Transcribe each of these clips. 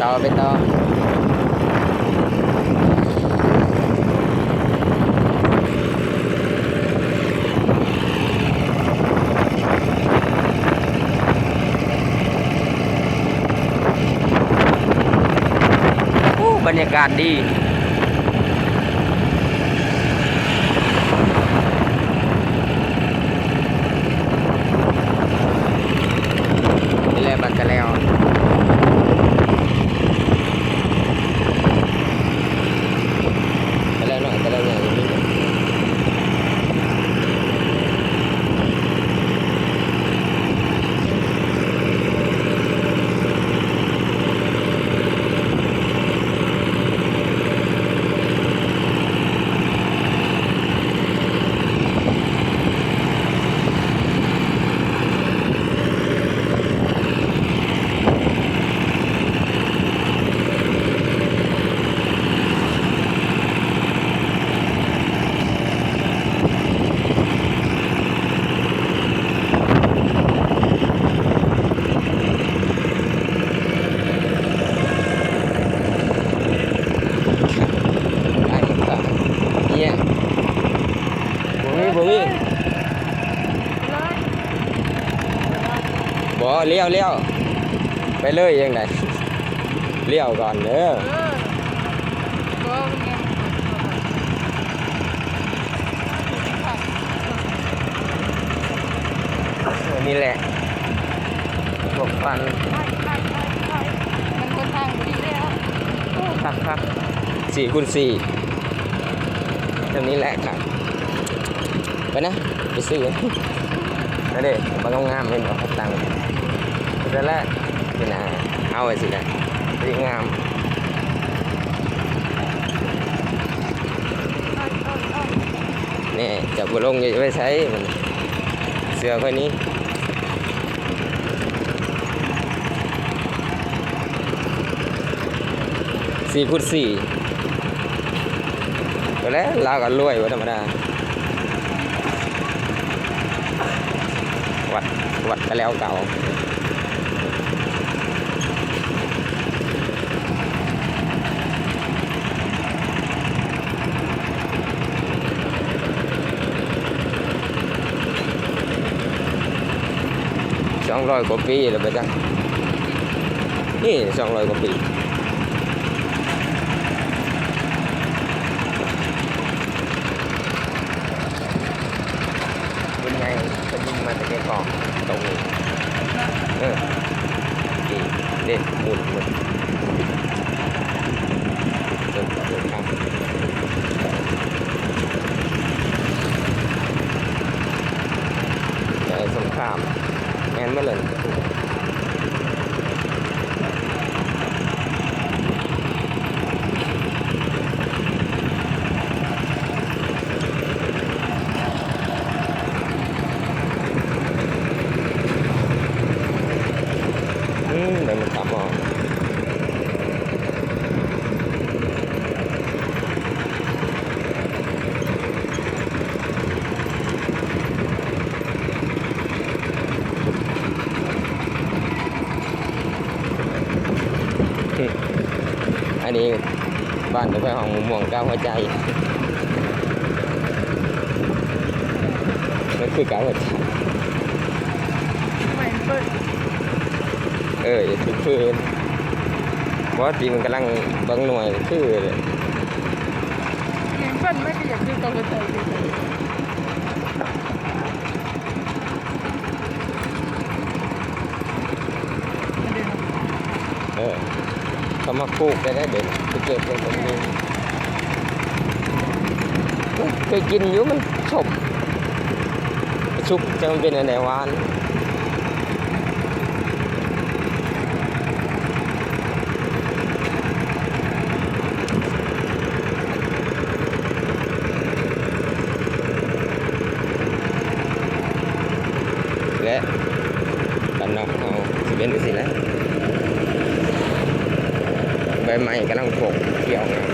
ຕໍ່ ໄປຕໍ່. ໂອ້ ບັນຍາກາດດີ. ນີ້ແຫຼະ ບັດກະແລ້ວ ກະແລ້ວນ້ອຍ ກະແລ້ວໃຫຍ່. ບໍ່ມີ ບໍ່ມີ. ບໍ່ ລ້ຽວ ລ້ຽວ ໄປເລີຍຈັ່ງໃດ. ລ້ຽວກ່ອນເດີ. ເອີ ບໍ່ ມັນຍັງ ນີ້ແຫຼະ ພວກຟັນ ມັນຫົນທາງບໍ່ດີແລ້ວ. ໂອ້ ຄັກໆ ສີ່ຄູນສີ່ ແບບນີ້ແຫຼະຄັກ. ໄປນະ ໄປຊື້ ນັ້ນເດ້ ບັກງາມໆ ເຫັນບໍ່ ຕັ້ງ ນັ້ນແຫຼະ ນີ້ນະ ເອົາໄວ້ຊີ້ນະ ດີງາມ. ແນ່ ເຈົ້າບໍ່ລົງ ຈະໄປໃສ ເຊື່ອຂ້ອຍນີ້. ສີ່ຄູນສີ່ ກໍແລ້ວ ລາວກໍລວຍບໍ່ທຳມະດາ. ວັດ ວັດກະແລ້ວເກົ່າ. ສອງຮ້ອຍກວ່າປີແລ້ວປະຈັກ ນີ້ ສອງຮ້ອຍກວ່າປີ. ບຸນໃຫຍ່ ເພິ່ນຍິງມາແຕ່ໄກໆ ຕອງນີ້ ເອີ ນີ້ເດ້ ໝູນ ໝູນ ສົງຄາມ ເອີ ສົງຄາມ ແມ່ນໝົດເລີຍ. ອືມ ໃບໝາກຂາມອ່ອນ ອັນນີ້ບ້ານຂ້ອຍ ຫ້ອງມ່ວງກາຫົວໃຈ ມັນຄືກາຫົວໃຈ ເອີ ຢ່າຄືເພີນ ບໍ່ ຕີມັນກຳລັງເບິ່ງໜ່ວຍ ຄືເລີຍ ເພິ່ນມັນກໍຢາກຄືກາຫົວໃຈ. ເອີ ເຂົາມາປູກໄດ້ເດ້ ໄປເກັບໄດ້ກໍມີ ເຄີຍກິນຢູ່ ມັນສົ້ມ ສຸກຈັ່ງມັນເປັນອັນໃດຫວານ. ແລະ ບ້ານນອກເຮົາຊິເປັນຈັ່ງຊີ້ແຫຼະ ໃບໄມ້ກຳລັງປົກຂຽວງາມ.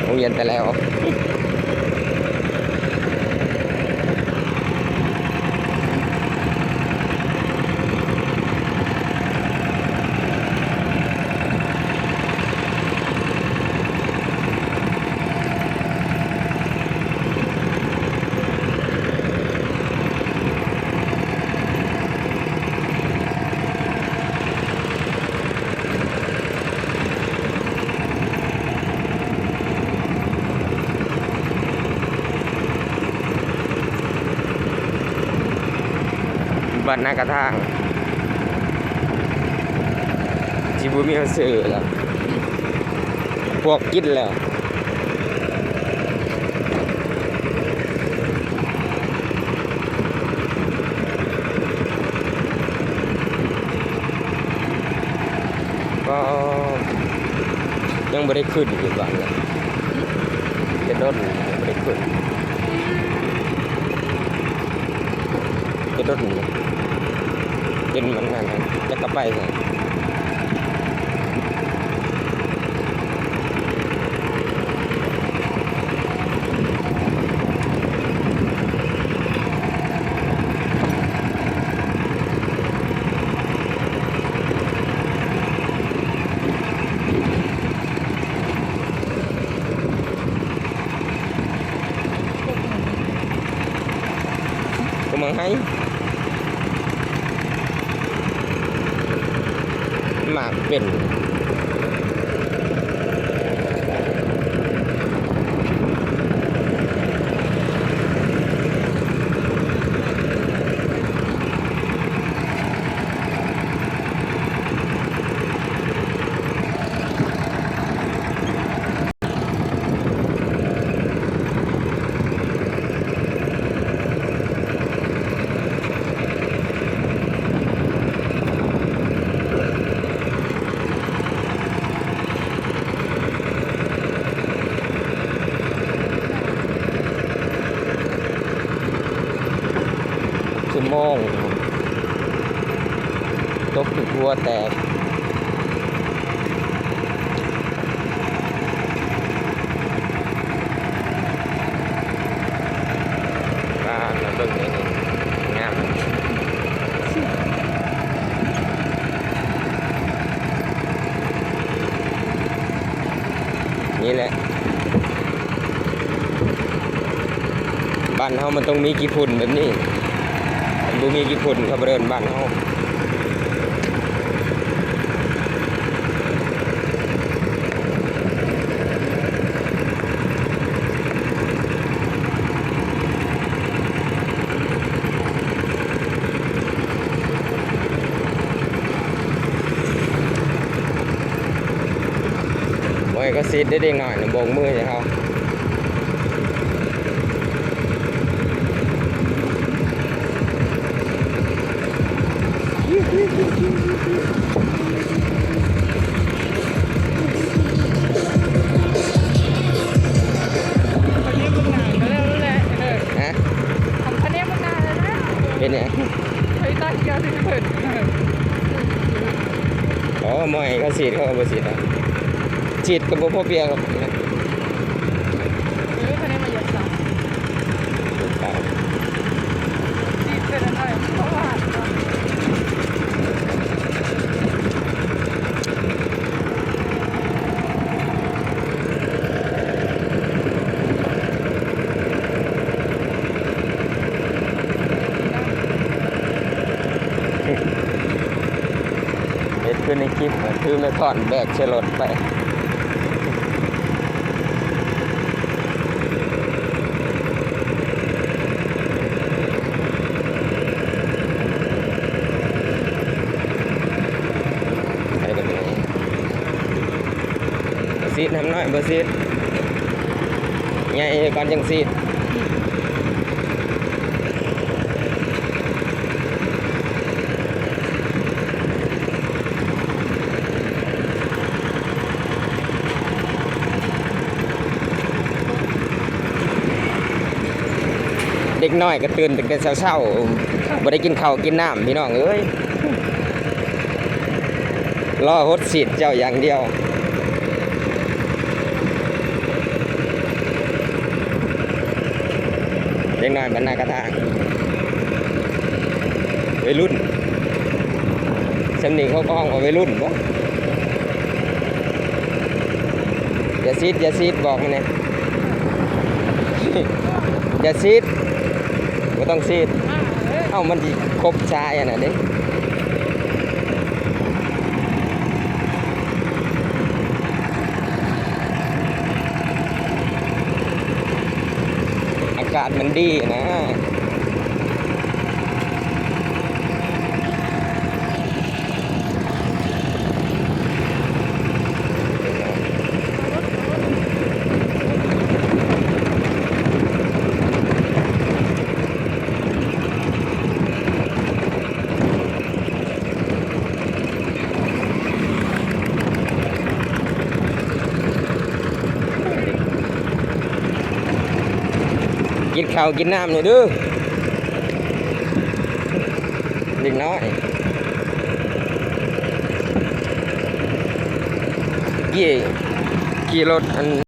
ໂຮງຮຽນແຕ່ແລ້ວ ບ້ານນາກະທາງ ຊິບໍ່ມີເຮົາຊື້ແລ້ວ ພວກກິນແລ້ວ. ກໍຍັງບໍ່ໄດ້ຂຶ້ນຢູ່ບ້ານນະ ແຕ່ດົນຍັງບໍ່ໄດ້ຂຶ້ນ ແຕ່ດົນຈົນມັນນັ້ນ ຈັກກະໄປໃສ. ກໍມັນໃຫ້ ໝາກເປັນ. ຊົ່ວໂມງ ຕົກຈົນຫົວແຕກ. ປາດ ມາເບິ່ງນີ້ ນີ້ ງາມ ນີ້ແຫຼະ ບ້ານເຮົາມັນຕ້ອງມີຂີ້ຝຸ່ນແບບນີ້ ຄັນບໍ່ມີຂີ້ຝຸ່ນເຂົາບໍ່ເອີ້ນບ້ານເຮົາ. ໂອ້ຍ ກະຊິດເດ້ ເດັກນ້ອຍນະ ໂບກມືໃຫ້ເຮົາ. ຮະ? ເປັນຫຍັງ? ອໍ ໝໍ້ເຂົາສີດ ເຂົາກະບໍ່ສີດດອກ ສີດກະບໍ່ພໍປຽກດອກ. ເຮັດຄືໃນຄລິບ ຖືໄມ້ຄ້ອນແບກໃສ່ລົດໄປ. ສີດນ້ຳນ້ອຍ ບໍ່ສີດ ໃຫຍ່ກ່ອນຈັ່ງສີດ. ເດັກນ້ອຍກະຕື່ນຕັ້ງແຕ່ເຊົ້າໆ ບໍ່ໄດ້ກິນເຂົ້າກິນນ້ຳ ພີ່ນ້ອງເອີຍ. ລໍຫົດສີດເຈົ້າຢ່າງດຽວ. ເດັກນ້ອຍບ້ານນາກະທາງ ໄວລຸ້ນ ຊ່ຳນີ້ເຂົາກະຮ້ອງວ່າໄວລຸ້ນບໍ? ຢ່າສີດ ຢ່າສີດ ບອກມັນແນ່. ຢ່າສີດ ບໍ່ຕ້ອງສີດ. ເອົ້າ ມັນຊິຄົບສາຍອັນນັ້ນເດ້. ອາກາດມັນດີນະ. ກິນເຂົ້າກິນນ້ຳນີ້ເດີ້ ເດັກນ້ອຍ. ຂີ່ ຂີ່ລົດອັນ